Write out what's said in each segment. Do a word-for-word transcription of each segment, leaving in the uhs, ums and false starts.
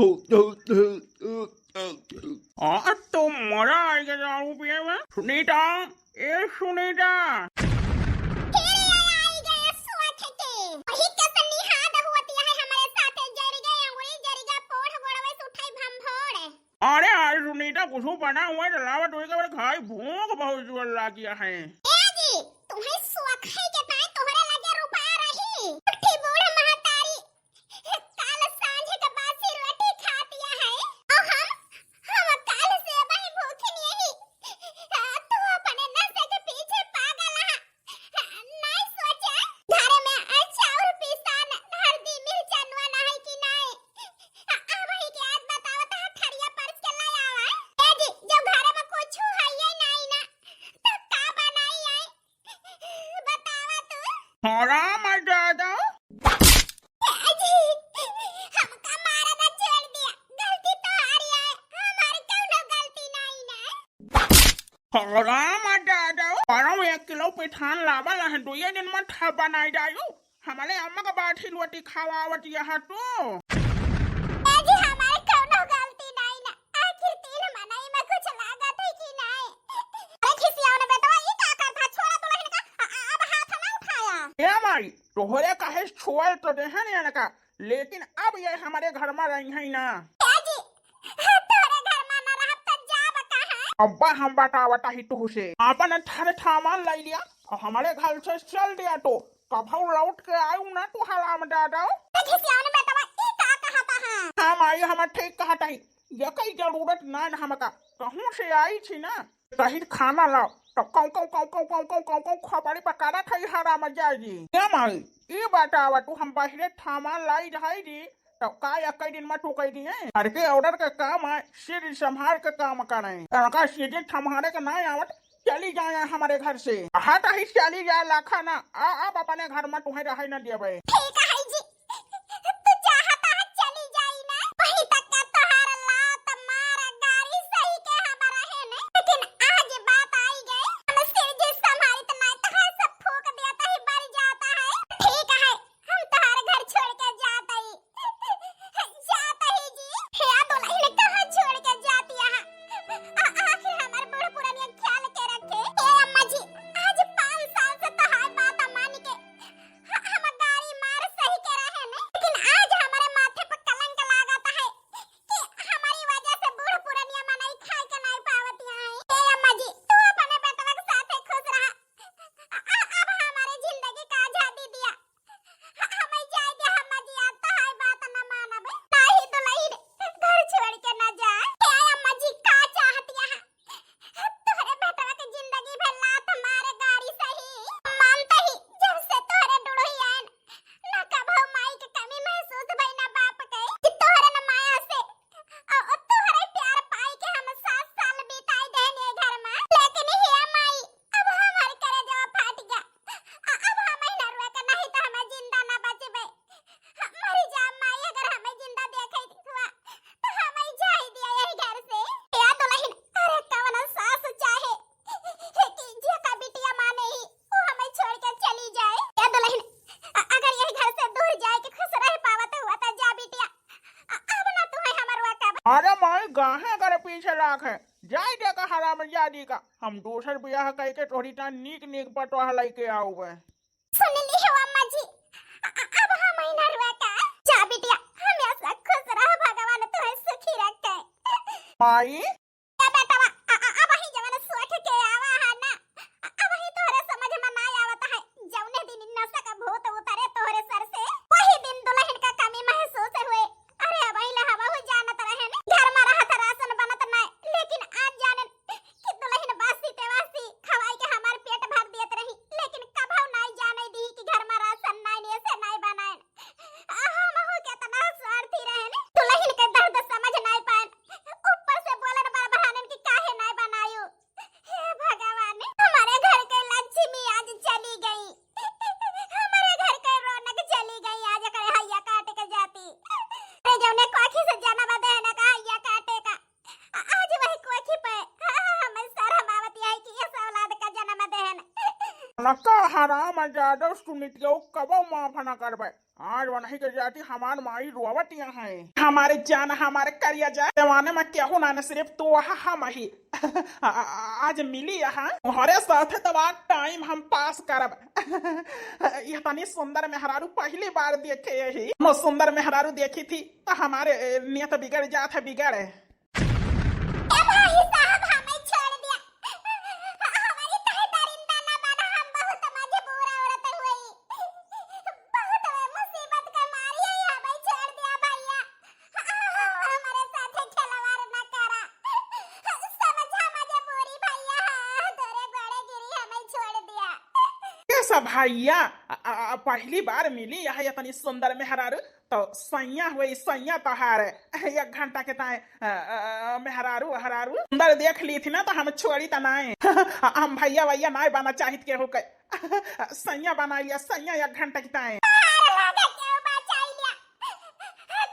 आ, तो मजा आइगा दारू पिए में। सुनीता, ए सुनीता। फिर ये आई गए सोच के। वही के सन्नी हाथ हुआ तिया है हमरे साथे, जरि गए अंगुरी, जरि गए पोढ़, गोड़वे से उठाई भंभोड़। अरे आज सुनीता कुछ बना हुआ है, लावा तो एक बार खाई, भूख बहुत जोर लागिया है। ए जी, तुम्हें सोच है के ताई तोहरे लगे रुपया रही? उठी बूढ़ महतारी, काल सांझ के बासी रोटी खातिया है, और हम, हम काल से अबही भूखिन यही। आ, तू अपने नशे के पीछे पागल है। आ, नहीं सोचे, घर में, आ, चाउर पीसान, हल्दी, मिर्चा, नून है कि नहीं? आ, अबही के आज बतावत है, थरिया परस के ले आवा। ए जी, जब घर में कुछ है ये नहीं ना, तो का बनाई है? बतावा तू। हराम है दादा। ए जी, हमका मारा ना छोड़ दिया, गलती तोहारी है, हमारी कौनो गलती नहीं ना। हराम है दादा, परम एक किलो पिठान लावल है, दुइये दिन में ठा बनाई जायू। हमरे अम्मा का बाठी रोटी खवावत यहाँ तू। ए जी, हमारे कौनो गलती नहीं ना। आखिर तीन मनई में कुछ लागत है कि नहीं? अरे खिसियाओ ना बेटवा, ई का करत है? छोड़ा दुलहिन का, अ-, अ-, अब हाथ ना उठाया। ए माई, तोहरे काहे छुअल तो देहन इनका, लेकिन अब ये हमरे घर में रही है ना। ए जी, तोहरे घर में ना रहब त जाब कहाँ? अब्बा हम बतावत ही तुहसे, आपन थर थामान लाई लिया और हमरे घर से चल दिया तो कभौ लौट के आयु ना तू हराम दादा। ए खिसियाओ ना बेटवा, ई का कहत है? हाँ माई, हम ठीक कहत ही, यकई जरूरत ना न हमका, कहूँ से आई छी ना, कहीं खाना लाओ, तो कौ, कौ, कौ, कौ, कौ, कौ, कौ, कौ खबरी पकारा थई हराम जाई जी। ए माई, ई बतावा तू हम बहिरे थामान लाई जाई जी, तो का यकई दिन में तू कह दिए? घर के ऑर्डर के काम है, सिर संभाल के काम करें। अगर सीधे थम्हारे के ना आवत, चली जाए हमरे घर से। हाँ, तो ही चली जाए लाखा ना, आ, अब अपने घर में तुम्हें रहे न देबे। ठीक है जी, तू चाहता है चली जाई ना, वहीं तक का तोहार लात, मार, गारी सही के हम रहे ने, लेकिन आज बात आई गई, हम सिर जी संभालित नहीं, तोहार सब फूक दिया, तही बर जाता है। ठीक है, हम तोहार घर छोड़ के जात ही, जात ही जी। हे दुलहिन कहाँ छोड़ के जात यहाँ? आ, आखिर हमार बूढ़ पुरानिया ख्याल के रखे। ए अम्मा जी, आज पाँच साल से तोहार बात मान के ह-, हम गारी मार सही के रहे ने, लेकिन आज हमारे माथे पर कलंक लागत है कि हमारी वजह से बूढ़ पुरानिया मनई खाए के नहीं पावत यहाँ है। ए अम्मा जी, तू अपने बेटवा के साथे खुश रहा। अ-, अ-, अब हमारे जिंदगी का आजादी दिया। ह-, हमें जाए दे, हम जिया तो है बात न मानबे। नाही दुलहिन, घर छोड़ के न जाए। ए अम्मा जी, का चाहत यहाँ? तोहरे बेटवा के जिंदगी भर लात मार गारी सही। मानते ही जब से तोहरे डुड़ुही आयन, न कभो माई के कमी महसूस भई, न बाप के, कि तोहरे न माया से, अ, अ, तोहरे प्यार पाई के हम सात साल बिताई देन ये घर में। लेकिन हे माई, अब हमार करेजवा फाट गया। अ, अब हम ही न रोए के, नहीं तो हम जिंदा न बचबे। मरी जा माई, अगर हमें जिंदा देखे हुआ, तो हमें जाए दिया यही घर से। या दुलहिन, अरे कवन सास चाहे कि जेका बिटिया माने ही, वो हमें छोड़ के चली जाए। या दुलहिन, अ-, अगर यही घर से दूर जाए के खुश रह पावत हुआ, तो जा बिटिया। अ-, अब ना तुम्हें हमर वकब। अरे माई, गाहे करे पीछे लाख है, जाए दे का हराम जादी का। हम दूसर बियाह कई के तोहरी तान नीक नीक पटोह लइके आउबे। सुन ली हो अम्मा जी, अ-, अ-, अब हम ही ना रुआ का। जा बिटिया, हमेशा खुश रह, भगवान तोहे सुखी रखे। माई। ए बेटवा, अ-, अ-, अब ही जवन सोच के आवा है ना, अ-, अब ही तोहरे समझ में ना आवत है। जौने दिन इ नशा का भूत उतरे तोहरे सर से, वही दिन दुलहिन का कमी महसूस हुए। अरे, अबहिं ले हमहू जानत रहेन, घर में रहत राशन बनत नाय, लेकिन आज जानेन कि दुलहिन बासी तेवासी खवाई के हमार पेट भर देत रही, लेकिन कभू नाय जाने दी कि घर में राशन नाय, ने से नाय बनाएन। आ, हमहू केतना स्वार्थी रहेन, दुलहिन के दर्द समझ नाय पाएन, ऊपर से बोलन का हराम जादो सुनितियो कबो माफ ना करबे। आज वनही के जाति हमार माई रोवतिया है। हमारे जान, हमारे करिया जा, जमाने में केहू ना, न सिर्फ तू, वह हम ही। आ, आ, आज मिली यहाँ, तोहरे साथे तब आज टाइम हम पास करब। यह तनी सुंदर मेहरारू पहली बार देखे यही। हम सुंदर मेहरारू देखी थी तो हमारे, ए, नियत बिगड़ जात है, बिगड़। ए भाई साहब, हमें छोड़ दिया। हमारी तहे दरिंदा ना बना, हम बहुत मजबूर औरत हुई। बहुत मुसीबत का मारी है, हमें छोड़ दिया भैया। हमारे साथे खिलवाड़ ना करा। समझा मजबूरी भैया, तोरे गोड़े गिरी, हमें छोड़ दिया। कैसा भैया, आ, आ, पहली बार मिली यहाँ इतनी सुंदर मेहरारू, तो सैया हुई, सैया तोहार। एक घंटा के ताए, अ, अ, मेहरारू, हरारू सुंदर देख ली थी ना, तो हम छोड़ी त नाय। हम भैया वैया नाय बना चाहित केहू के। सैया बना लिया, सैया एक घंटा के ताए। अरे, लगे केहू बचाई लिया।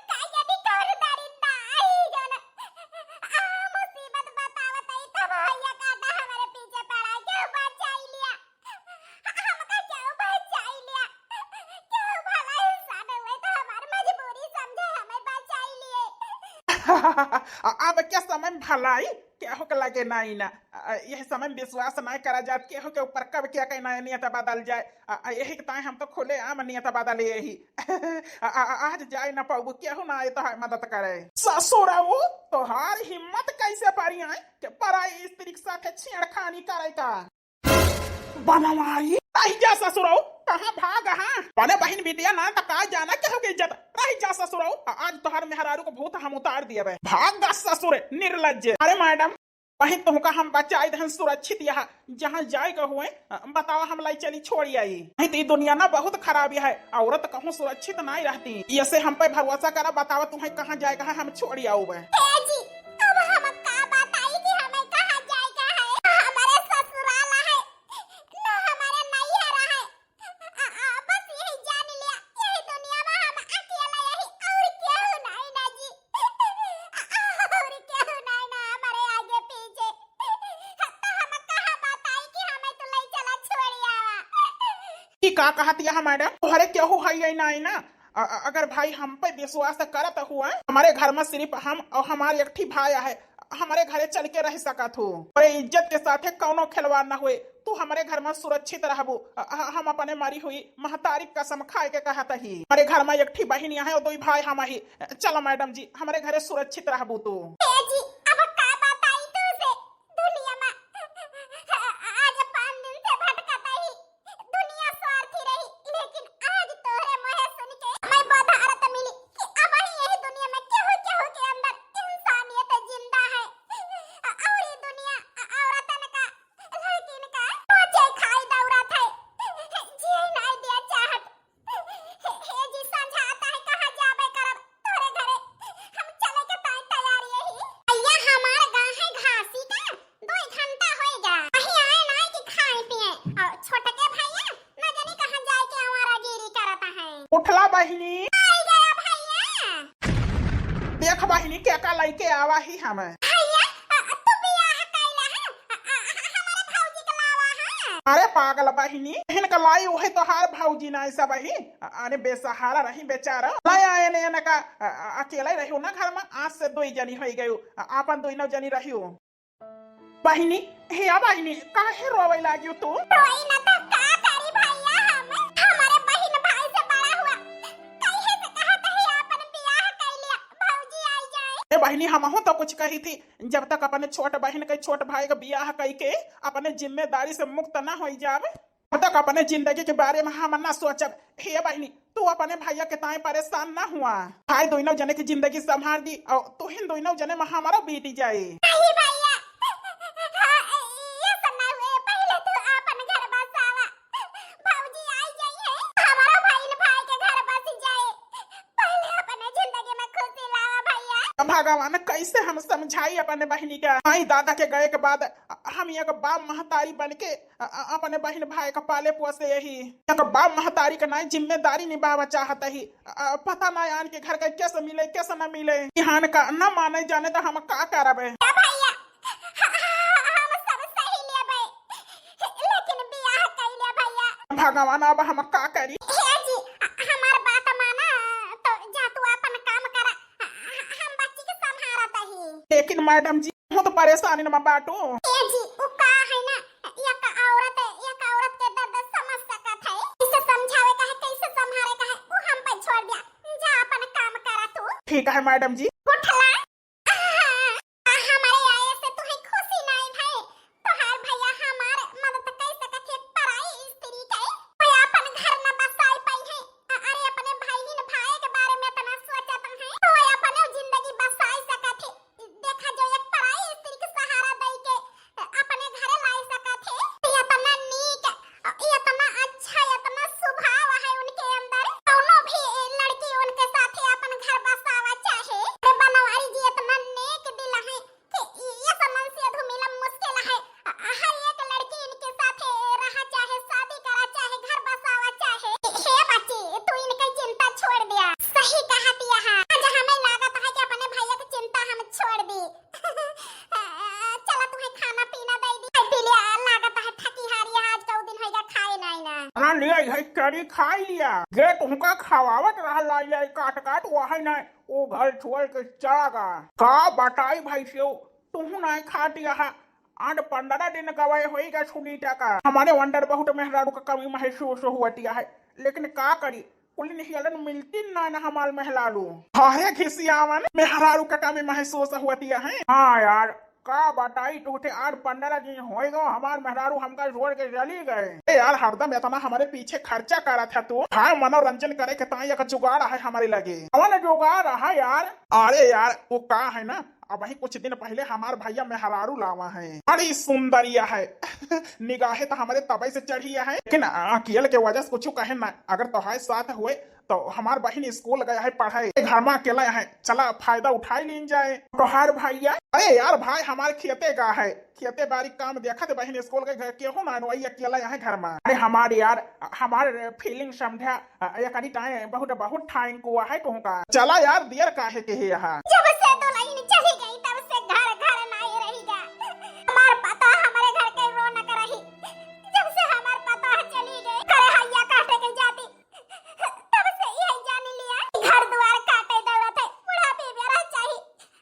का यदि कौन दरिंदा आई जौन, आ, मुसीबत बतावत आई, तब भैया काटा हमारे पीछे पड़ा, केहू बचाई लिया। हमका केहू बचाई लिया। केहू भला इंसान हुए तो हमार मजबूरी समझे, हमें बचाई लिए। अब के समय में भलाई केहू के लगे नाई ना। अ, यह समय में विश्वास नाई करा जात, केहू के ऊपर कब क्या कहना है, नियत बदल जाए। अ, अ, यही के ताई हम तो खुले आम नियत बदले यही। अ, अ, अ, आज जाए ना पाऊबू, केहू ना आए तो है मदद करे। ससुरऊ, तोहार हिम्मत कैसे परी आए कि पराई स्त्री के साथ छेड़खानी करे का? बनवाई, रहि जा ससुरऊ, कहाँ भाग हा? बने बहिन बिटिया ना त का जाना केहू के इज्जत। रहि जा ससुरऊ, आ-, आज तोहर मेहरारू को भूत हम उतार दिए बे। भाग गा ससुर, निर्लज्ज। अरे मैडम, वहीं तुमका हम बचाई दहन सुरक्षित यहाँ, जहाँ जाए के हुए, अ, बतावा हम लाई चली छोड़ी आई। नहीं तो ये दुनिया ना बहुत खराब है, औरत कहूँ सुरक्षित नहीं रहती। ऐसे हम पे भरोसा करा, बतावा तुम्हें कहाँ जाए के है, हम छोड़ी आऊ बे। ए जी, अब हम का बताई कि हमें कहाँ जाए के है? हमारे ससुराल है, ना हमारे नैहर है। आ, आ, बस यही जान लिया, यही दुनिया में हम अकेला यही, और केहू नहीं ना जी। आ, आ, और केहू नहीं ना हमारे आगे पीछे। तो हम कहाँ बताई कि हमें तू ले चला छोड़ी आवा। ई का कहत यह मैडम? तोहरे केहू है ये नहीं ना? अ-, अ-, अगर भाई हम पे विश्वास करत हुआ, हमारे घर में सिर्फ हम और हमारे एक ठी भाई है, हमारे घरे चल के रह सकत हो। अरे इज्जत के साथे कौनो खिलवाड़ ना हुए, तू हमारे घर में सुरक्षित रहबू। अ-, अ-, हम अपने मरी हुई महतारी कसम खाए के कहत ही, हमारे घर में एक ठी बहिन यहाँ और दो भाई हम ही। चलो मैडम जी, हमारे घरे सुरक्षित रहबू तू। ए जी, अब का बताई तुझे? दुनिया में आज पाँच दिन से भटकत ही, दुनिया स्वार्थी रही, लेकिन आज तोहरे मुँहे सुन के मैं बधारत मिली कि अब ही यही दुनिया में केहू केहू के अंदर इंसानियत जिंदा है। और ये दुनिया औरतन का, लड़किन का नोचे खाई दौड़त है, जिए नहीं दिया चाहत। हे, हे जी, समझाता है, कहाँ जाबे करब? तोरे घरे हम चले के ताई तैयार यही। भैया, हमार गाँव है घासी का, दो घंटा होएगा। कहीं आए ना कि खाए पिए। और छोटके भैया, ना जाने कहाँ जाए के आवारागिरी करता है। उठला बहिनी। आई गया भैया। देख बहिनी, के का लइके आवा ही हम। भैया, अ, अ, तू बियाह कैला है? अ, अ, अ, हमारे भौजी के लावा है। अरे पागल बहिनी, बहिन का लाई उहे तोहार भौजी ना ऐसा बहिन। अ-, अरे बेसहारा रही बेचारा। लाई आए ने ना का, अ, अ, अकेला ही रहियो ना घर में, आज से दो ही जनी होई गयो। अ, आपन दो ही नौ जनी रहियो। बहिनी, हे बहिनी, काहे रोवे लागियो तू? रोई ना तो का करी भैया हम? हमारे बहिन भाई से बड़ा हुआ। कहे से कहा तही आपन बियाह कर लिया, भौजी आई जाए। ए बहिनी, हमहू तो कुछ कही थी, जब तक अपने छोट बहिन के छोट भाई के बियाह कई के अपने जिम्मेदारी से मुक्त ना होई जावे, तब तक अपने जिंदगी के बारे में हम ना सोचब। हे बहिनी, तू अपने भैया के ताई परेशान ना हुआ। भाई दोनों जने की जिंदगी संभाल दी और तू ही दोनों जने में हमारा बीत जाए। नहीं भैया, हाँ, ये सब ना हुए, पहले तू अपन घर बसावा, भौजी आई जाई है, हमारा बहिन भाई के घर बस जाए, पहले अपने जिंदगी में खुशी लावा भैया। भगवान, कैसे हम समझाई अपने बहिनी का? माई दादा के गए के बाद हम एक बाप महतारी बन के अ-, अ-, अपने बहिन भाई का पाले पोसे यही। एक बाप महतारी का नाई जिम्मेदारी निभावा चाहत ही। अ, अ, पता नाई आन के घर का कैसे मिले, कैसे न मिले। बिहान का न माने जाने तो हम का करबे? ए भैया, हम सब सही लेबे, लेकिन बियाह कई लेबे। भगवान, अब हम का करी? हे जी, हमार बात माना, तो जा तू अपन काम करा, हम बच्ची के संभारत ही। लेकिन मैडम जी, बहुत परेशानी में बाटू। ए जी, उ का है ना, एक औरत, एक औरत के दर्द समझ सकत है, कैसे समझावे का है, कैसे संभारे का है, उ हम पे छोड़ दिया। जा अपन काम करा तू। ठीक है मैडम जी। उठला। हमारे आए से तुहे खुशी नहीं भाई, तोहार भैया हमार मदद कर सकत है, पराई स्त्री के कोई अपन घर न बसाई पाई है। अरे अपने बहिन भाई के बारे में इतना सोचत है, कोई अपने जिंदगी बसाई सकत है। देखा जो एक पराई स्त्री के सहारा दई के अपने घरे लाई सकत है। इतना नीक, इतना अच्छा, इतना स्वभाव है उनके अंदर। कौनो भी लड़की उनके साथे अपन घर बसावा चाहे। अरे बनवारी जी इतना नेक दिल है कि ये समन से अधू मिलम मुश्किल है। हर एक लड़की इनके साथे रहा चाहे, शादी करा चाहे, घर बसावा चाहे। हे बच्ची, तू इनके चिंता छोड़ दिया। सही कहा दिया है। आज हमें लागत है कि अपने भैया की चिंता हम छोड़ दी। चला तुम्हें खाना पीना दे दी। पी लिया, लागत है थकी हारी है, आज कऊ दिन होइगा खाए नहीं ना। हाँ, ले आई है करी खाई लिया। गे तुमका खवावत रहा लाई लाई काट काट, वही नहीं, वो घर छोड़ के चला गा। का बताई भाई से, तुहू नहीं खाती है। आठ पंद्रह दिन गवाए होइगा सुनीता का। हमारे अंदर बहुत मेहरारू का कमी महसूस होती है, लेकिन का करी, कुल निहियलन मिलती ना, ना हमार मेहरारू। हरे खिसियावन मेहरारू का कमी महसूस होती है। हाँ यार, का बताई तोहते, आठ पंद्रह दिन होइगा हमार मेहरारू हमका छोड़ के चली गए। ए यार, हरदम इतना हमारे पीछे खर्चा करत है तू। हाँ, मनोरंजन करे के ताई एक जुगाड़ है हमारे लगे। कौन जुगाड़ है यार? अरे यार, वो का है ना, अबहीं कुछ दिन पहिले हमार भैया मेहरारू लावा है, बड़ी सुंदरिया है। निगाहे तो हमरे तबे से चढ़िया है, लेकिन अकेल के वजह से कुछ कहे ना। अगर तोहार साथ हुए तो हमार बहिन स्कूल गया है पढ़े, घर में अकेला है, चला फायदा उठाई लीन जाए। तोहार भैया, अरे यार भाई, हमार खेते का है, खेते बारी काम देखत बहिन स्कूल के घर केहू ना, वही अकेला है घर में। अरे हमार यार, हमार फीलिंग समझा, अ, एकरी टाइम बहुत, बहुत thank you है तुहका। चला यार, देर काहे के है यहाँ? जब से दुल्हन चली गई, तब से घर, घर नहीं रही गा। हमार पता हमरे घर के रौनक रही। जब से हमार पता चली गई, करे हैया काटे के जाती, तब से यही जान लिया, घर द्वार काटे दौड़त है, बुढ़ापे में रह चाही।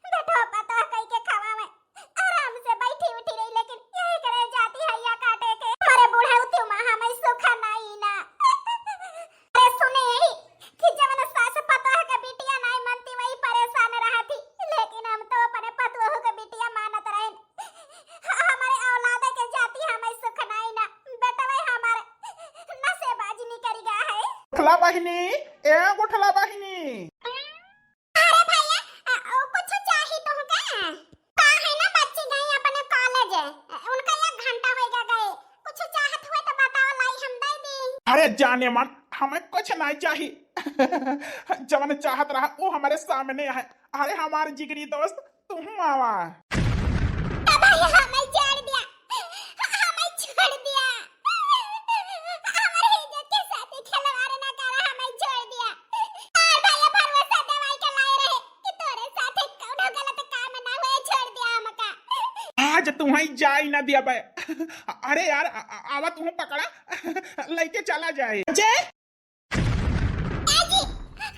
बेटवा पता कई के खवावे। आराम से बैठी उठी रही, लेकिन यही करे जाती है या काटे के। अरे बूढ़ा उठी माँ, हमें सुख नाई ना। अरे सुने यही कि जवन सास पतोह के बिटिया नाई मानती, वही परेशान रहती, लेकिन हम तो अपने पतोह के बिटिया मानत रहे। हमारे औलादे के जाती हमें सुख नाई ना। बेटवे हमारे नसेबाजी निकरी गा है। गुठला बहिनी, ए गुठला बहिनी। अरे भैया, अ, ओ, कुछ चाही तुमका? का है ना, बच्ची गई अपने कॉलेज, अ, उनका एक घंटा होइगा गए। कुछ चाहत हुए तो बताओ, लाई हम दे दी। अरे जाने मन, हमें कुछ नहीं चाही। जवन चाहत रहा, वो हमारे सामने है। अरे हमार जिगरी दोस्त, तुहूँ आवा। ए भैया, हमें छोड़ दिया, हमें छोड़ दिया। हमारे इज्जत के साथ खिलवाड़ ना करा, हमें छोड़ दिया। और भैया, भरोसा दवाई के लाए रहे कि तोरे साथे कौनो गलत काम ना हुए, छोड़ दिया हमका। आज तुम्हें जाई ना दिया बे। अरे यार, आ-, आ-, आवा तुहूँ पकड़ा, लेके चला जाए। जय ए जी,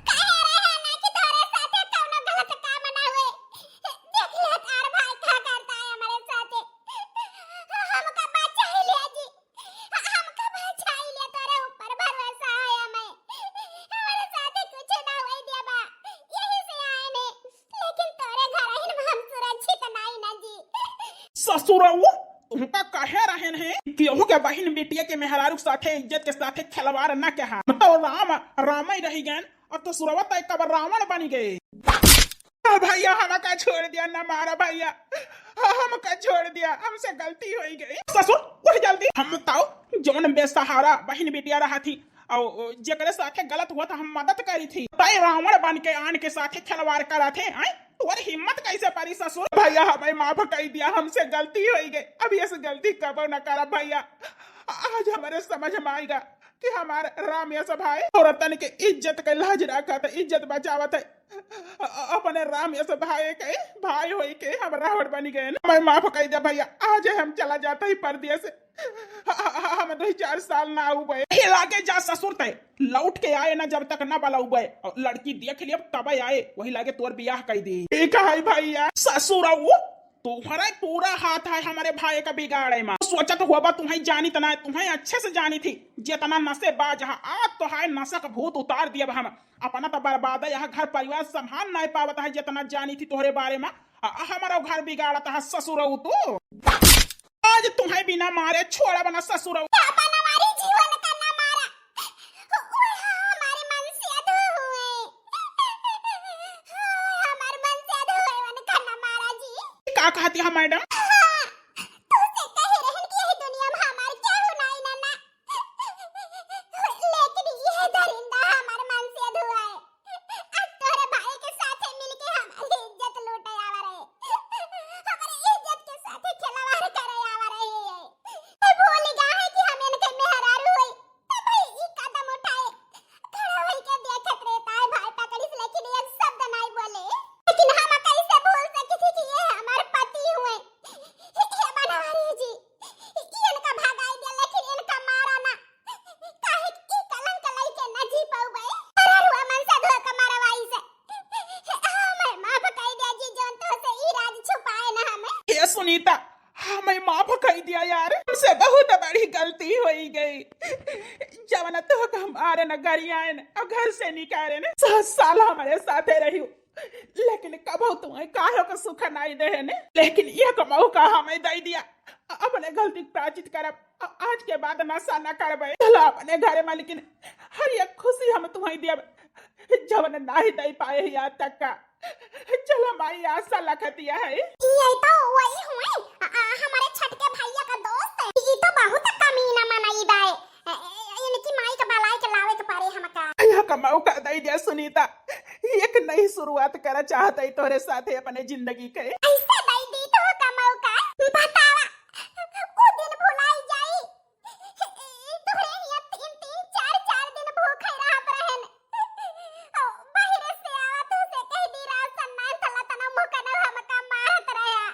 कहे रहे ना कि तोरे साथे कौनो गलत काम ना हुए। देख ले तार भाई का करता है हमारे साथे। हमका बचा ही लिया जी, हमका बचा ही लिया, तोरे ऊपर भरोसा है हमें। हमारे साथे कुछ ना हुए दिया बा, यही से आए ने। लेकिन तोरे घर आइन में हम सुरक्षित नाई ना जी। ससुरऊ, तुमका कहे रहन है, केहू के बहिन बिटिया के मेहरारू के साथे इज्जत के साथे खिलवाड़ न कहा। हम तो राम, राम ही रही गए, और तो सुरवत एक बार रावण बन गए। आ भैया, हमका छोड़ दिया, ना मारा भैया, हमका छोड़ दिया, हमसे गलती हो गई। ससुर, उठ जल्दी। हम बताओ, जौन बेसहारा बहिन बिटिया रहा थी, और जेकरे साथे गलत हुआ था, हम मदद करी थी, तय रावण बन के आन के साथे खिलवाड़ करा थे, आए? तोर हिम्मत कैसे परी ससुर? भैया, हमें माफ कर दिया, हमसे गलती हो गई, अब ये से गलती कबो न करब भैया। आज हमारे समझ में आएगा कि हमारे राम यश भाई औरतन के इज्जत के लाज रखत है, इज्जत बचावत है। अ-, अपने राम यस भाई के भाई होई के हम रावण बनी गए ना। हमें माफ कई दे भैया, आज हम चला जाता ही परदेस। ह-, ह-, ह-, हम दो चार साल ना आउबे। ये लागे जा ससुर ते, लौट के आए ना जब तक ना बलाउबे। और लड़की देख लिया तब आए, वही लागे तोर बियाह कई दी। ठीक है भैया। ससुर आऊ, तुम्हारा पूरा हाथ है हमारे भाई का बिगाड़े में। सोचत हुआ बा तुम्हें जानी तना, तुम्हें अच्छे से जानी थी, जितना नशेबाज है। आज तो है नशा का भूत उतार दिया हम। अपना तो बर्बाद है, यहाँ घर परिवार संभाल नहीं पावत है, जितना जानी थी तोहरे बारे में। आ, हमारा घर बिगाड़त है ससुरऊ तू। आज तुम्हें बिना मारे छोड़ब ना ससुरऊ। का बनवारी जीवन का ना मारा। ओए हाँ, हमारे मन से अधू हुए। हाँ, हमारे मन से अधू हुए, उनका ना मारा जी। का कहती है मैडम? हाँ, तू से कहे रहन कि यही दुनिया में हमार केहू नाई ना, ना। लेकिन ये दरिंदा हमार मन से अधू है। अब तोहरे भाई के साथे मिलके हमारी इज्जत लूटे आवा रहे, हमारी इज्जत के साथे खिलवाड़ करे आवा रहे। ये भूल गया है कि हम इनके मेहरारू होई, तब ही ई कदम उठाए। खड़ा होई के देखत रहता है भाई पकड़ी से, लेकिन एक शब्द नहीं बोले। लेकिन हम कैसे भूल सकी थी कि ये हमारे पति हुए, हे बनवारी जी, इनका भगाई दिया, लेकिन इनका मारो ना। काहे कि कलंक लइके ना जी पउबे। अरे हुआ मन से धोके मरवाई से। हमें माफ कई दिया जी, जौन तो से ई राज छुपाए ना हमें। हे सुनीता, हमें माफ कई दिया यार, हमसे बहुत बड़ी गलती होई गई। जवन तो हम आरे न गरियाए न और घर से निकाले न, सात साल हमारे साथे रही। लेकिन कबहू तुम्हें काहे को सुख नाई देहे ने, लेकिन एक मौका हमें दे दिया। अपने गलती के प्रायश्चित करब, आ-, आज के बाद नशा न करबे। चलो अपने घरे में, लेकिन हर एक खुशी हम तुम्हें दियब, जवन नाई दे पाए ही आज तक का। चलो माई, आशा लखतिया है। ये तो वही हुए, आ, आ, हमारे छटके भैया का दोस्त है। ये तो बहुत कमीना मनई बाए। ए, ए, इनकी माई के बलाई के लावे के परे हमका। यहाँ का मौका दे दिया सुनीता, एक नई शुरुआत करा चाहत है तोहरे साथे अपने जिंदगी के। ऐसे दे दी तो का मौका, बतावा, वो दिन भुलाई जाई? तोहरे हिया तीन तीन चार चार दिन भूखे रहत रहन। ओ, बाहरे से आवत से कह दी रासन नान तला तना मुकना हमका मारत रहा।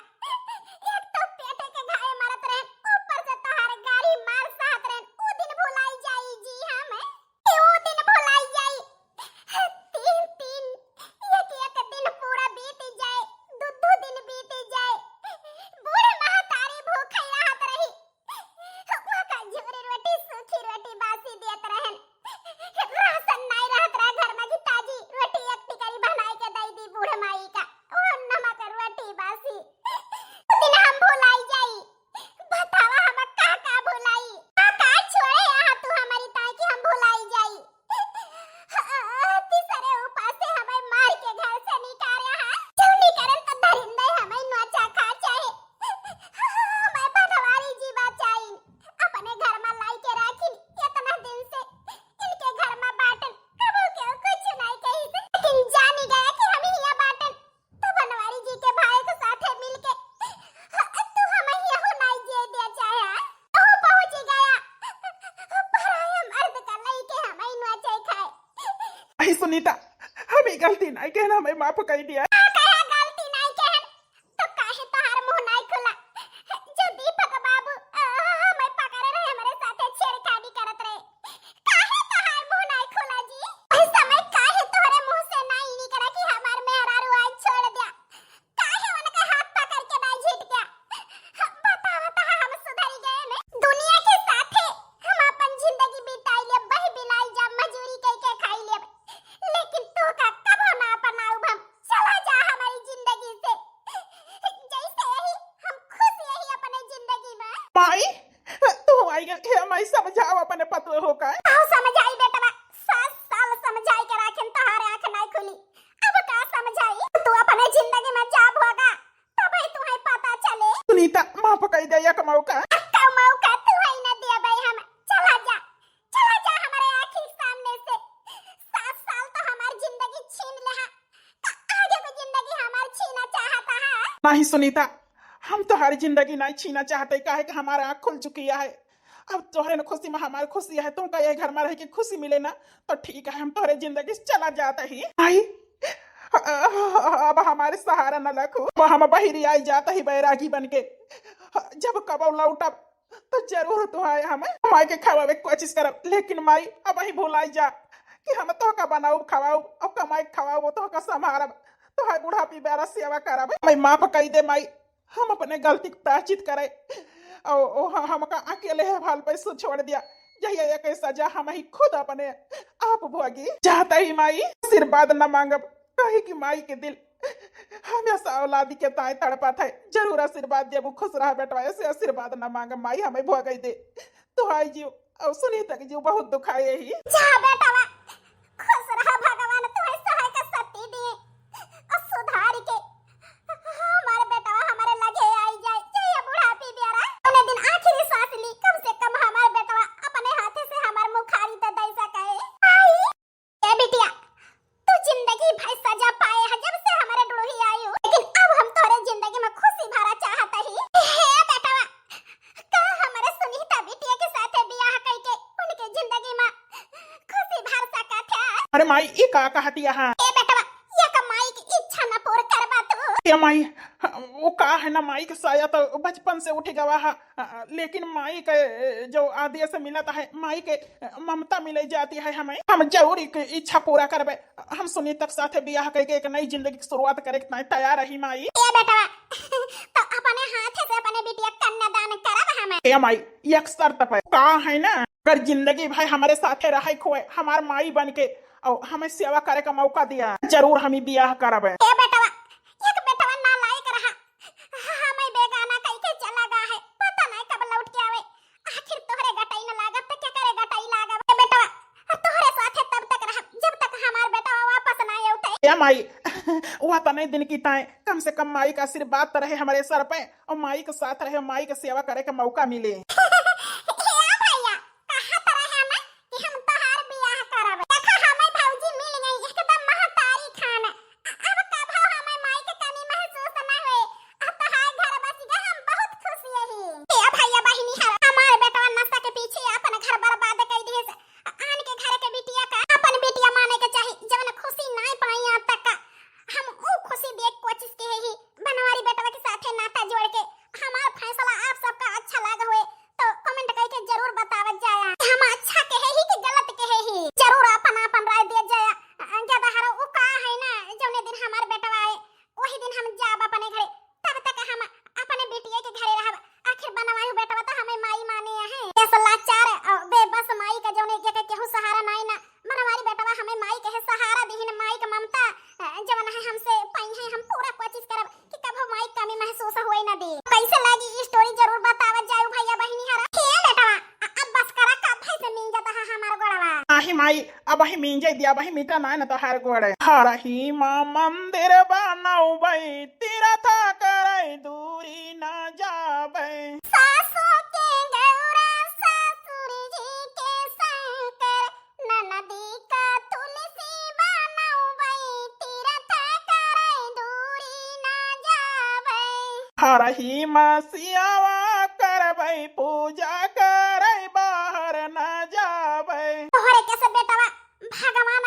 एक तो पेटे के घाय मारत रहन, ऊपर से तोहार गारी मार सहत रहन। ऊ दिन भुलाई जाई जी हम, कि ऊ दिन भुलाई जाई? तीन तीन, एक एक दिन पूरा बीत जाए, दू दू दिन बीत जाए, बूढ़ महतारी भूखे रहत रही। वहाँ का झूरी रोटी, सूखी रोटी, बासी देत रहन। रासन नाई रहत रहा घर में कि ताजी रोटी एक टिकरी बनाई के दई दी बूढ़ माई का। वो नमक रोटी बासी। वो दिन हम भुलाई जाई। बतावा हम का का भुलाई? का का छोड़े यहाँ तू हमारी ताई कि हम भुलाई जाई? तीसरे उपासे हमें मार के घर से निकाले हैं। क्यों निकाले तो दरिंदे हमें नोचा खा चाहे। हमें बनवारी जी बचाइन। अपने घर में लाई के राखिन। इतना दिन से इनके घर में बाटन। कबो क्यों कुछ नहीं कही से। लेकिन जानी गया कि हम हिया बाटन। तो बनवारी जी के भाई के साथे मिलके तू हमें यहू नाई जिए दिया चाहे। तू पहुंच गया पराया मर्द का लइके हमें नोचे खाए। अही सुनीता, हम ई गलती नाई कहन, हमें माफ कई दिया। का कहा गलती नाई कहन? तो काहे तोहार मुंह नाई खुला? जो दीपक बाबू, अ, हमें पकड़े रहे, हमरे साथे छेड़खानी करत रहे। काहे तोहार मुंह नाई खुला जी? उस समय काहे तोहरे मुंह से नाई निकला कि हमार मेहरारू आज छोड़ दिया? काहे उनका हाथ पकड़ के नाई झिटका? बतावा तो हम सुधरी गए ने। दुनिया के साथे हम अपन जिंदगी बिताई लेब, बही बिलाई जा, मजूरी कई के खाई लेब, लेकिन तोहका कबो ना अपनाउब हम। चला जा हमारी जिंदगी से। जैसे यही हम खुश यही अपने जिंदगी में। माई, तू आई गल के माई समझाओ अपने पतोह का। आओ समझाई बेटवा, सात साल समझाई के राखिन तोहार आँख नाई खुली। अब का समझाई? तू अपने जिंदगी में जा भोगा, तबे तुहे पता चले। सुनीता, माफ कई दे एक मौका। अक्का मौका तू है न देबे हम। चला जा, चला जा हमारे आँखी सामने से। सात साल तो हमार जिंदगी छीन लेहा, तो आगे को जिंदगी हमार छीना चाहता है? नहीं सुनीता, हम तोहार जिंदगी नहीं छीना चाहते, काहे कि हमार आँख खुल चुकी है। अब तोहरे न खुशी में हमार खुशी है, तुमका ये घर में रह के खुशी मिले ना, तो ठीक है, हम तोहरे जिंदगी से चला जाता ही। आई, अब हमारे सहारा न लखू, अब हम बहिरी आई जात ही बैरागी बन के। जब कबो लौटब तो जरूर तुहाय हम माई के खवावे के कोशिश करब, लेकिन माई अब ही भुलाई जा कि हम तोहका बनाउब खवाउब और कमाई के खवाउब, तोहका संभारब, तोहार बुढ़ापी बेरा सेवा करब। माई माफ कई दे माई, हम अपने गलती के प्रायश्चित करे। ओ, ओ, ह-, हमका अकेले है हाल पे सु छोड़ दिया। यही एक सजा हम ही खुद अपने आप भोगी। चाहता ही माई आशीर्वाद न मांगब, कहे कि माई के दिल हमेशा औलादी के ताए तड़पत है। जरूर आशीर्वाद देबू, खुश रह बेटवा, ऐसे आशीर्वाद न मांगब माई, हमें भोगई दे। तो आई जीव और सुनीता के जीव बहुत दुखाए ही। जा बेटवा, खुश रह, भगवान तुहे सहाय के शक्ति दिए और सुधार के हमारे बेटवा हमारे लगे आई जाए। जय बुढ़ापी बेरा, उन्हें दिन आखिरी सांस ली, कम से कम हमारे बेटवा अपने हाथे से हमार मुखारी तो दे सके। आई, ए बिटिया, तू जिंदगी भर सजा पाए है जब से हमारे डुड़ही आई हो, लेकिन अब हम तोरे जिंदगी में खुशी भरा चाहत ही। हे बेटवा, का हमारे सुनीता बिटिया के साथे बियाह कइके उनके जिंदगी में खुशी भर सकत है? अरे माई, ई का कहत यहाँ? ए बेटवा, ये का माई की इच्छा न पूर करबा तू? ए माई, वो का है ना माई के साया तो बचपन से उठ गवा है, अ, लेकिन माई के जो आदेश मिलत है, माई के ममता मिले जाती है हमें। हम जरूर एक इच्छा पूरा करबे। हम सुनीता के साथे बियाह कइके एक नई जिंदगी की शुरुआत करे के ताई तैयार रही माई। ए बेटवा, तो अपने हाथे से अपने बिटिया कन्यादान करब हमें। ए माई, एक शर्त पे। का है ना, अगर जिंदगी भर हमारे साथे रहे खोए, हमार माई बन के और हमें सेवा करे का मौका दिया, जरूर हम ही बियाह करबे। ए बेटवा, एक बेटवा नालायक रहा, हमें बेगाना कइके चला गा है, पता नहीं कब लौट के आवे। आखिर तोहरे गटई न लागब त केकरे गटई लागब? ए बेटवा, तोहरे साथे तब तक रहब जब तक हमार बेटवा वापस ना अउते। ए माई, वह तने दिन की ताए, कम से कम माई का आशीर्वाद तो रहे हमारे सर पे और माई के साथ रहे, माई के सेवा करे का मौका मिले। ए भैया, कहा तो रहे ना कि हम तोहार बियाह करब। देखा, हमें भौजी मिल गई एकदम महतारी खान। अब कभो हमें माई के कमी महसूस ना होए। अब तोहार घर बस गए, हम बहुत खुश यही। ए भैया बहिनी हर, हमार बेटवा नशा के पीछे अपन घर बर्बाद कर दिए। आन के घर के बिटिया का अपन बिटिया माने के चाही, जवन खुशी ना पाई आज तक का। हम ऊ खुशी देख कोशिश के ही बनवारी बेटवा के साथे नाता जोड़ के। हमार फैसला आप सबका अच्छा लाग होए तो कमेंट करके जरूर बतावत जाया। हम अच्छा कहे ही कि गलत कहे ही, जरूर अपन अपन राय दे जाया। गदहरा उ का है ना, जौने दिन हमार बेटवा आए वही दिन हम जाब अपने घरे, तब तक हम अपने बिटिया के घरे रहब। आखिर बनवारी बेटवा तो हमें माई माने है। ऐसा लाचार अ, बेबस माई का जौने के केहू सहारा नाई ना, मनवारी बेटवा हमें माई के है सहारा दिहिन, माई के ममता, अ, जवन है हमसे पाई है, हम पूरा कोशिश करब कि कभो माई कमी महसूस होए ना दे। कैसे लागी ई स्टोरी जरूर बतावत जाऊ भैया बहिनी हरा। हे बेटवा, अ-, अब बस करा, कब से मिल जाता है हमार गोड़वा। आही माई, अब ही मिंजे दिया, अब ही मिटा ना न तोहार गोड़े। हरही माँ मंदिर बनौबै, तीरथ करै दूरी न जाबै। सासो के गौरा ससुर जी के शंकर, ननदी का तुलसी बनौबै, तीरथ करै दूरी न जाबै। हरही माँ सियावा करबै, पूजा करै बाहर न जाबै। तोहरे कैसे बेटवा भगवान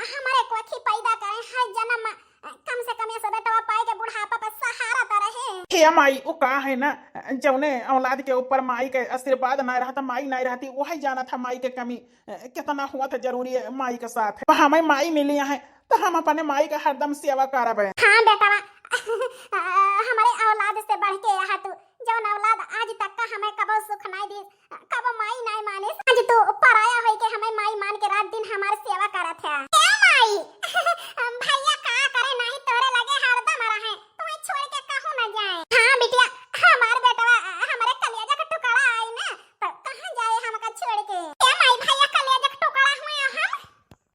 हमारे कोखी पैदा करे हर जन्म में, कम से कम ऐसे बेटवा पाए के बुढ़ापा पे सहारा तो रहे। हे माई, उ का है ना, जौने औलाद के ऊपर माई के आशीर्वाद ना रहता, माई नहीं रहती, वही जानत है माई के कमी कितना हुआ था जरूरी है माई के साथ। हमें माई मिली है तो हम अपने माई का हरदम सेवा करबे। हाँ बेटवा, हमारे औलाद से बढ़ के यहाँ तू, जौन औलाद आज तक का हमें कबो सुख नहीं दी, कबो माई नाय मानिस, आज तू पराया होई के हमें माई मान के रात दिन हमार सेवा करत है। ए माई, भैया का करे नाही तोरे लगे हरदम रहे, तुम्हें छोड़ के कहूँ न जाए। हाँ बिटिया, हमार बेटवा हमरे कलेजा का टुकड़ा आई ना, तो कहाँ जाए हमका छोड़ के? ए माई, भैया कलेजा का टुकड़ा हुए हम,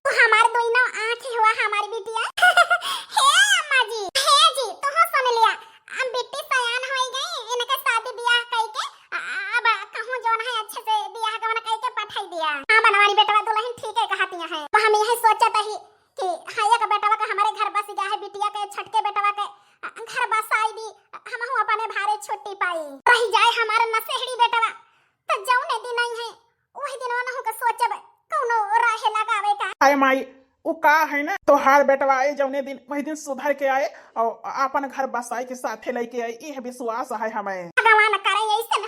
तू हमार दोनों आँख हुआ हमारी बिटिया। हे अम्मा जी, हे जी, तू हो सुन लिया, हम बिट्टी सयान होई गई, इनके शादी ब्याह कई के, आ, अब कहूँ जौन है अच्छे से ब्याह गवन कई के पठाई दिया। हाँ बनवारी बेटवा दुल्हन ठीक है कहतिया है। अब हम यही सोचत ही कि हाँ एक बेटवा का हमारे घर बस गया है, बिटिया के छटके बेटवा के, आ, घर बसाई दी, हमहू अपने भारे छुट्टी पाई। रही जाए हमारे नसेहड़ी बेटवा, तो जौने दिन आई है वही दिन ओनहु के सोचब कौनो राहे लगावे का। अरे माई, उ का है ना, तोहार बेटवा आए जौने दिन, वही दिन सुधर के आए और आपन घर बसाए के साथे लेके आए, यह विश्वास है हमें। भगवान करे ऐसन